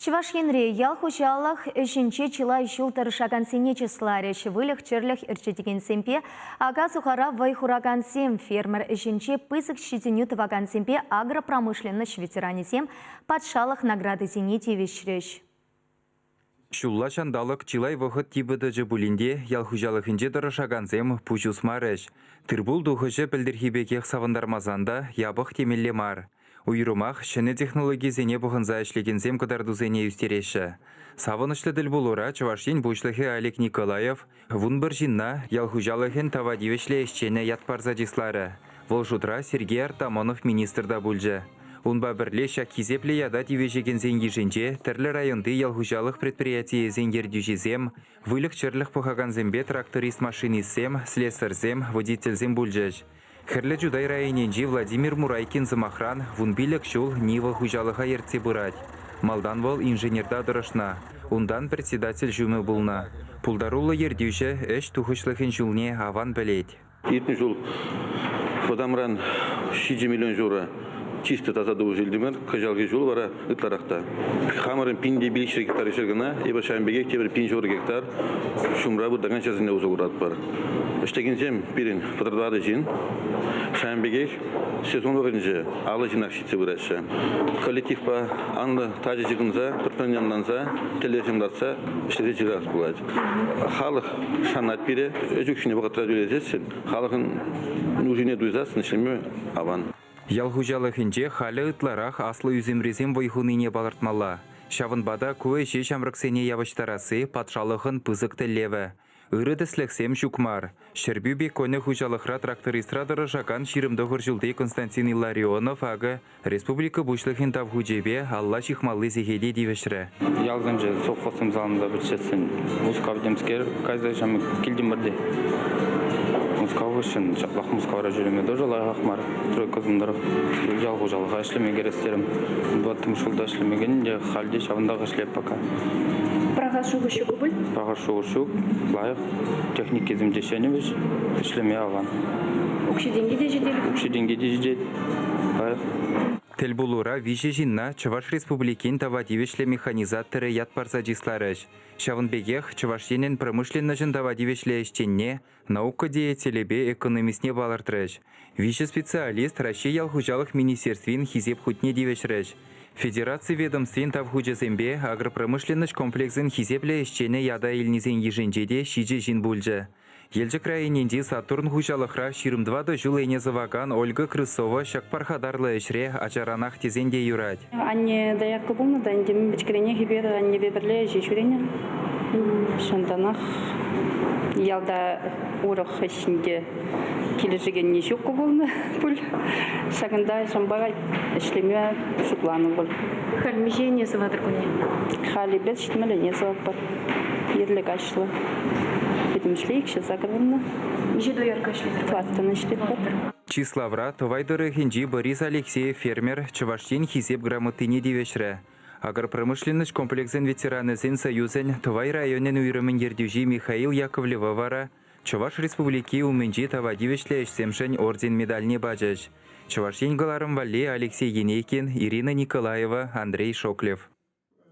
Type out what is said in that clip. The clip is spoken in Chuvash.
Чӑваш Енре ял хуҫалӑх ӗҫӗнче чылай ҫул тӑрӑшакансене чысларӗҫ. Выльӑх-чӗрлӗх ӗрчетекенсемпе ака-сухара вӑй хуракансем, фермер ӗҫӗнче пысӑк ҫитӗнӳ тӑвакансемпе агропромышленноҫ ветеранӗсем патшалӑх наградисене тивӗҫрӗҫ. Ҫулла ҫанталӑк чылай вӑхӑт типӗ тӑчӗ пулин те ял хуҫалӑхӗнче тӑрӑшакансем пуҫ усмарӗҫ. Тыр-пул тухӑҫӗ пӗлтӗрхи пекех савӑнтармасан та япӑх темелле мар. Уйрӑмах ҫӗнӗ технологисене пӑхӑнса ӗҫлекенсем кӑтартусене ӳстереҫҫӗ. Савӑнӑҫлӑ тӗлпулура Чӑваш Ен Пуҫлӑхӗ Олег Николаев 11 ҫынна ял хуҫалӑхӗн тава тивӗҫлӗ ӗҫченӗ ят парса чысларӗ. Вӑл шутра Сергей Артамонов министр та пулчӗ. Унпа пӗрле ҫак хисеплӗ ята тивӗҫекенсен йышӗнче тӗрлӗ районти ял хуҫалӑх предприятийӗсен ертӳҫисем, выльӑх-чӗрлӗх пӑхакансемпе тракторист-машинистсем, слесарьсем, водительсем пулчӗҫ. Хӗрлӗ Чутай районӗнчи Владимир Мурайкин, сӑмахран, 15 ҫул Нива хуҫалӑха ертсе пырать. Малтан вӑл инженерта тӑрӑшнӑ, унтан председатель ҫумӗ пулнӑ. Пултаруллӑ ертӳҫӗ ӗҫ тухӑҫлӑхӗн ҫулне аван пӗлет. Иртнӗ ҫул вӑтамран 7 миллион ҫурӑ чисто таса тухӑҫ илтӗмӗр. Кӑҫалхи ҫул вара ытларах та. Хамӑрӑн 1500 гектар ҫӗр кӑна, эпир ҫавӑн пекех тепӗр 1500 гектар ҫумра выртакан ҫӗрсене усӑ куратпӑр. Ӗҫлекенсем пирӗн 34 ҫын. Ҫавӑн пекех сезон вӑхӑтӗнче 50 ҫынах ҫитсе пыраҫҫӗ. Коллективпа анлӑ тачӑ ҫыхӑнса, пӗр-пӗрне ӑнланса, тӗллевсем лартса ӗҫлесе ҫырас пулать. Халӑх шанать пире, ӗҫ укҫине вӑхӑтра тӳлесессӗн, халӑхӑн нушине туйсассӑн ӗҫлеме аван. Ял хуҫалӑхӗнче халӗ ытларах аслӑ ӳсӗмрисем вӑй хунине палӑртмалла. Ҫавӑнпа та ку ӗҫе ҫамрӑксене явӑҫтарасси патшалӑхӑн пысӑк тӗллевӗ. Ырӑ тӗслӗхсем ҫук мар. Ҫӗрпӳ беконӗ хуҫалӑхра трактористра тӑрӑшакан 29 ҫулти Константин Илларионов акӑ республика Пуҫлӑхӗн Тав хучӗпе алла ҫыхмалли сехете тивӗҫрӗ. Ялсенче совхозсем саланса пӗтсессӗн Мускав темскер кайса килтӗмӗр те. Мускав хыҫҫӑн ҫаплах Мускавра ҫӳреме тоже лайӑхах мар. Стройкӑсем тӑрӑх ял хуҫалӑха ӗҫлеме кӗрес терӗм. Тӑваттӑмӗш ҫулта ӗҫлемекен те халь те ҫавӑнтах ӗҫлеп пока. Пӑрахас шухӑш ҫук пуль? Пӑрахас шухӑш ҫук. Лайӑх. Техникисем те ҫӗнӗ вӗҫ. Ӗҫлеме аван. Укҫи-тенки те ҫитет? Укҫи-тенки те ҫитет. Лайӑх. Тӗлпулура виҫӗ ҫынна Чӑваш Республикин тава тивӗҫлӗ механизаторӗ ят парса чысларӗҫ. Ҫавӑн пекех Чӑваш Енӗн промышленноҫӑн тава тивӗҫлӗ ӗҫченне, наука деятелӗпе экономистне палӑртрӗҫ. Виҫӗ специалист Раҫҫей ял хуҫалӑх министерствин Хисеп хутне тивӗҫрӗҫ. Федераци ведомствин Тав хучӗсемпе агропромышленноҫ комплексӗн хисеплӗ ӗҫченӗ ята илнисен йышӗнче те ҫичӗ ҫын пулчӗ. Елчӗк районӗнчи Сатурн хуҫалӑхра 24 ҫул ӗне сӑвакан Ольга Крысова ҫак пархатарлӑ ӗҫре ачаранах тесен те юрать. Анне доярка пулнӑ та ӗнтӗ мӗн пӗчӗкренех эпир аннепе пӗрле ӗҫе ҫӳренӗ. Ҫантанах ялта урӑх ӗҫ килӗшекенни ҫуккӑ пулнӑ пуль. Ҫакӑнта ҫавӑнпа ӗҫлеме шутланӑ пуль. Халь миҫе ӗне сӑватӑр кунне? Халь эпир 70 ӗне сӑватпӑр. Ирлӗ-каҫлӑ. Пӗтӗмӗшле икҫӗ сакӑрвуннӑ. Миҫе доярка ӗҫлетӗр? Тӑваттӑн ӗҫлетпӗр. Чыславра Тӑвай тӑрӑхӗнчи Борис Алексеев фермер Чӑваш Ен Хисеп грамотине тивӗҫрӗ. Агропромышленноҫ комплексӗн ветеранӗсен союзӗн Тӑвай районӗн уйрӑмӗн ертӳҫи Михаил Яковлева вара Чӑваш Республики умӗнчи тава тивӗҫлӗ ӗҫсемшӗн орден медальне пачӗҫ. Чӑваш Ен кӑларӑм валли Алексей Енейкин, Ирина Николаева, Андрей Шоклев.